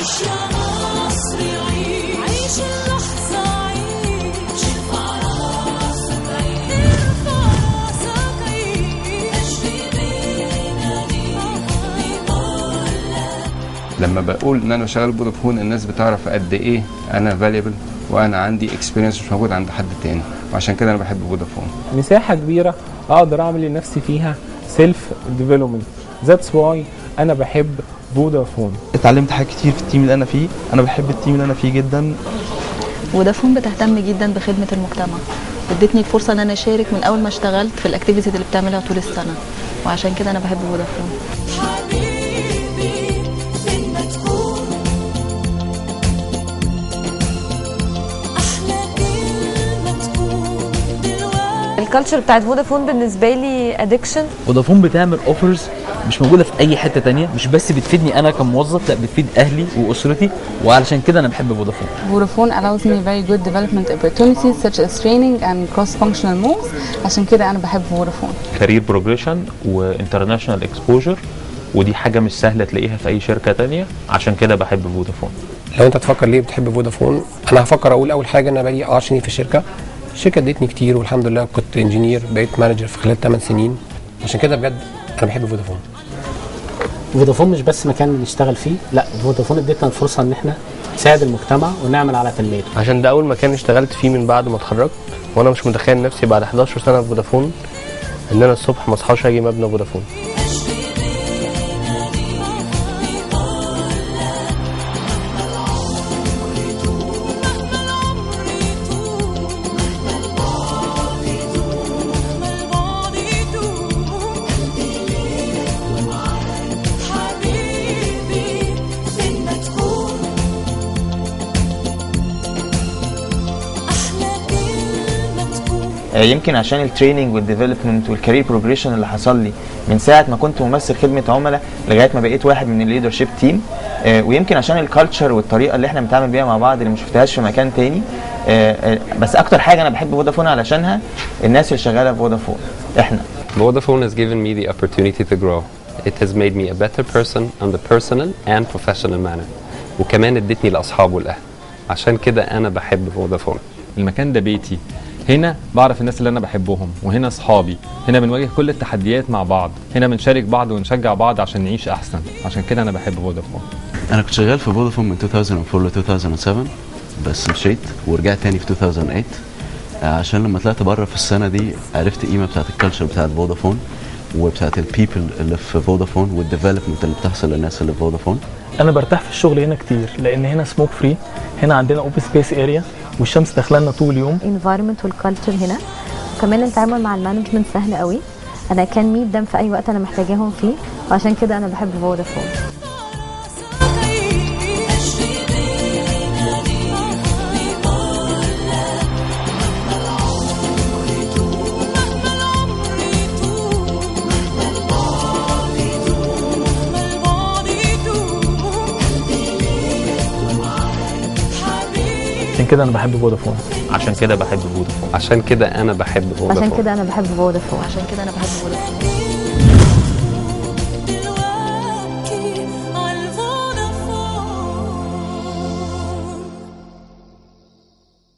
عيش يا مصري عيش، عيش اللحظة عيش، ارفع راسك عيش، ارفع راسك عيش، قلبي بيناديك بيقولك. لما بقول ان انا شغال فودافون الناس بتعرف قد ايه انا valuable وانا عندي experience مش موجود عند حد تاني، وعشان كده انا بحب فودافون. مساحة كبيرة اقدر اعمل لنفسي فيها self development، that's why انا بحب فودافون. اتعلمت حاجات كتير في ال team اللي انا فيه، انا بحب ال team اللي انا فيه جدا. فودافون بتهتم جدا بخدمة المجتمع، ادتني الفرصة ان انا اشارك من اول ما اشتغلت في ال activities اللي بتعملها طول السنة، وعشان كده انا بحب فودافون. حبيبي فين ما تكون، أحلى كلمة تكون دلوقتي. ال culture بتاعت فودافون بالنسبة لي addiction. فودافون بتعمل offers مش موجودة في اي حتة تانية، مش بس بتفيدني انا كموظف، لا بتفيد اهلي واسرتي، وعلشان كده انا بحب فودافون. Vodafone allows me very good development opportunities such as training and cross-functional moves. عشان كده أنا بحب فودافون. career progression و international exposure، ودي حاجة مش سهلة تلاقيها في اي شركة تانية، عشان كده بحب فودافون. لو انت تفكر ليه بتحب فودافون، انا هفكر اقول اول حاجة ان انا بقالي 10 سنين في الشركة، الشركة ادتني كتير والحمد لله، كنت engineer بقيت manager في خلال 8 سنين، عشان كده بجد انا بحب فودافون. فودافون مش بس مكان نشتغل فيه، لا فودافون ادتنا الفرصة ان احنا نساعد المجتمع ونعمل على تنميته. عشان ده اول مكان اشتغلت فيه من بعد ما اتخرجت، وانا مش متخيل نفسي بعد 11 سنة في فودافون ان انا الصبح ما اصحاش اجي مبنى فودافون. حبيبي فين ما تكون، أحلى كلمة تكون. يمكن عشان ال training وال development وال career progression اللي حصل لي من ساعة ما كنت ممثل خدمة عملاء لغاية ما بقيت واحد من ال leadership team، ويمكن عشان ال culture والطريقة اللي احنا بنتعامل بيها مع بعض اللي ما شفتهاش في مكان تاني. بس اكتر حاجة انا بحب فودافون علشانها الناس اللي شغالة في فودافون. احنا Vodafone has given me the opportunity to grow. It has made me a better person on the personal and professional manner. وكمان ادتني الأصحاب والأهل. عشان كده أنا بحب فودافون. المكان ده بيتي، هنا بعرف الناس اللي انا بحبهم، وهنا اصحابي، هنا بنواجه كل التحديات مع بعض، هنا بنشارك بعض ونشجع بعض عشان نعيش احسن، عشان كده انا بحب فودافون. انا كنت شغال في فودافون من 2004 ل 2007، بس مشيت ورجعت تاني في 2008، عشان لما طلعت بره في السنة دي عرفت القيمة بتاعت ال culture بتاعت فودافون وبتاعت ال people اللي في فودافون وال development اللي بتحصل للناس اللي في فودافون. انا برتاح في الشغل هنا كتير لان هنا smoke free، هنا عندنا open space area والشمس داخله لنا طول اليوم. environment وال culture هنا، وكمان التعامل مع ال management سهل قوي، انا can meet them في اي وقت انا محتاجاهم فيه، وعشان كده انا بحب فودافون. عشان كده انا بحب فودافون. عشان كده بحب فودافون. عشان كده انا بحب فودافون. عشان كده انا بحب فودافون. عشان كده انا بحب فودافون.